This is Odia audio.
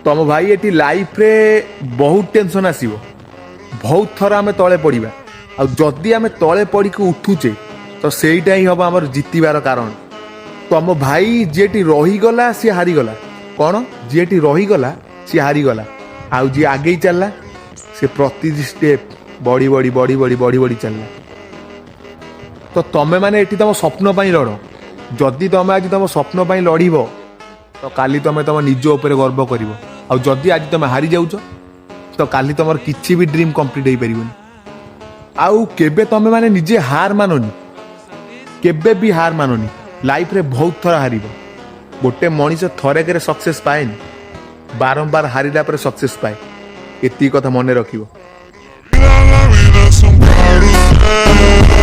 ତମ ଭାଇ, ଏଠି ଲାଇଫରେ ବହୁତ ଟେନସନ୍ ଆସିବ, ବହୁତ ଥର ଆମେ ତଳେ ପଡ଼ିବା। ଆଉ ଯଦି ଆମେ ତଳେ ପଡ଼ିକି ଉଠୁଛେ, ତ ସେଇଟା ହିଁ ହବ ଆମର ଜିତିବାର କାରଣ। ତମ ଭାଇ, ଯିଏଠି ରହିଗଲା ସିଏ ହାରିଗଲା। କ'ଣ? ଯିଏଠି ରହିଗଲା ସିଏ ହାରିଗଲା। ଆଉ ଯିଏ ଆଗେଇ ଚାଲିଲା, ସେ ପ୍ରତିଟି ଷ୍ଟେପ୍ ବଢ଼ି ବଢ଼ି ବଢ଼ି ବଢ଼ି ବଢ଼ି ବଢ଼ି ଚାଲିଲା। ତ ତମେ ମାନେ ଏଠି ତମ ସ୍ୱପ୍ନ ପାଇଁ ଲଢ଼। ଯଦି ତମେ ଆଜି ତମ ସ୍ୱପ୍ନ ପାଇଁ ଲଢ଼ିବ, ତ କାଲି ତମେ ତମ ନିଜ ଉପରେ ଗର୍ବ କରିବ। ଆଉ ଯଦି ଆଜି ତମେ ହାରି ଯାଉଛ, ତ କାଲି ତମର କିଛି ବି ଡ୍ରିମ୍ କମ୍ପ୍ଲିଟ୍ ହେଇପାରିବନି। ଆଉ କେବେ ତମେ ମାନେ ନିଜେ ହାର ମାନନି, କେବେ ବି ହାର ମାନନି। ଲାଇଫରେ ବହୁତ ଥର ହାରିବ। ଗୋଟେ ମଣିଷ ଥରେକରେ ସକ୍ସେସ୍ ପାଏନି, ବାରମ୍ବାର ହାରିଲା ପରେ ସକ୍ସେସ୍ ପାଏ। ଏତିକି କଥା ମନେ ରଖିବ। La vida es un carrusel.